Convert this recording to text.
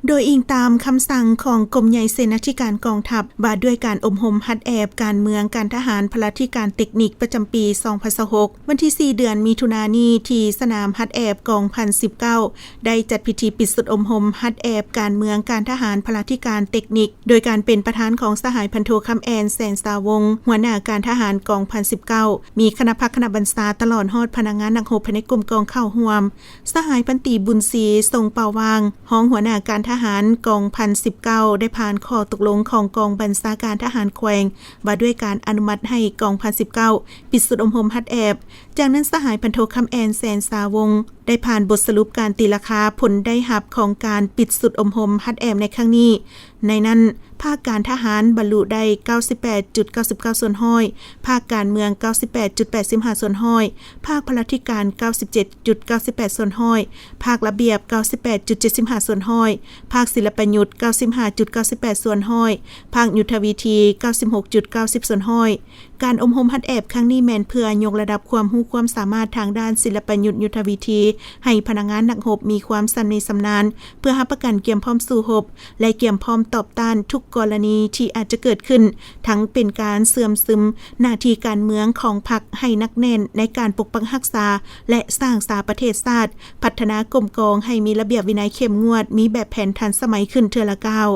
ໂດຍອີງຕາມຄຳສັ່ງຂອງກົມໃຫຍ່ເສນາທິການກອງທັບ ວ່າດ້ວຍການອົບຮົມຫັດແອບການເມືອງ, ການທະຫານ, ພະລາທິການ, ເຕັກນິກ ປະຈຳປີສອງພັນຊາວຫົກ ວັນທີສີ່ ເດືອນມິຖຸນານີ້ ທີ່ສະໜາມຫັດແອບກອງພັນສິບເກົ້າ ໄດ້ຈັດພິທີປິດຊຸດອົບຮົມຫັດແອບການເມືອງ, ການທະຫານ, ພະລາທິການ, ເຕັກນິກ ໂດຍການເປັນປະທານຂອງສະຫາຍພັນໂທ ຄຳແອນ ແສນສາວົງ ຫົວໜ້າການທະຫານກອງພັນສິບເກົ້າ, ມີຄະນະພັກຄະນະບັນຊາ ຕະຫຼອດຮອດພະນັກງານນັກຮົບພາຍໃນກົມກອງເຂົ້າຮ່ວມ. ສະຫາຍພັນຕີ ບຸນສີ ຊົງເປົ່າຫວ່າງ ຮອງຫົວໜ້າການທະຫານກອງພັນສິບເກົ້າ ໄດ້ຜ່ານຂໍ້ຕົກລົງຂອງກອງບັນຊາການທະຫານແຂວງ ວ່າດ້ວຍການອະນຸມັດໃຫ້ກອງພັນສິບເກົ້າ ປິດຊຸດອົບຮົມຫັດແອບ. ຈາກນັ້ນ ສະຫາຍພັນໂທ ຄຳແອນ ແສນສາວົງ ໄດ້ຜ່ານບົດສະຫຼຸບການຕີລາຄາຜົນໄດ້ຮັບຂອງການປິດຊຸດອົບຮົມຫັດແອບໃນຄັ້ງນີ້. ໃນນັ້ນ ພາກການທະຫານບັນລຸໄດ້ ເກົ້າສິບແປດຈຸດເກົ້າສິບເກົ້າສ່ວນຮ້ອຍ, ພາກການເມືອງ ເກົ້າສິບແປດຈຸດແປດສິບຫ້າສ່ວນຮ້ອຍ, ພາກພະລາທິການ ເກົ້າສິບເຈັດຈຸດເກົ້າສິບແປດສ່ວນຮ້ອຍ, ພາກລະບຽບ ເກົ້າສິບແປດຈຸດເຈັດສິບຫ້າສ່ວນຮ້ອຍ, ພາກສິລະປະຍຸດ ເກົ້າສິບຫ້າຈຸດເກົ້າສິບແປດສ່ວນຮ້ອຍ, ພາກຍຸດທະວິທີ ເກົ້າສິບຫົກຈຸດເກົ້າສິບສ່ວນຮ້ອຍ. ການອົບຮົມຫັດແອບຄັ້ງນີ້ແມ່ນເພື່ອຍົກລະດັບຄວາມຮູ້ຄວາມສາມາດທາງດ້ານສິລະປະຍຸດຍຸດທະວິທີ ໃຫ້ພະນັກງານນັກຮົບມີຄວາມຊຳນິຊຳນານ ເພື່ອຮັບປະກັນກຽມພ້ອມສູ້ຮົບ ແລະ ກຽມພ້ອມຕອບຕ້ານທຸກກໍລະນີທີ່ອາດຈະເກີດຂຶ້ນ, ທັງເປັນການເຊື່ອມຊຶມໜ້າທີ່ການເມືອງຂອງພັກໃຫ້ໜັກແໜ້ນໃນການປົກປັກຮັກສາ ແລະ ສ້າງສາປະເທດຊາດ, ພັດທະນາກົມກອງໃຫ້ມີລະບຽບວິໄນເຂັ້ມງວດ, ມີແບບແຜນທັນສະໄໝຂຶ້ນເທື່ອລະກ້າວ.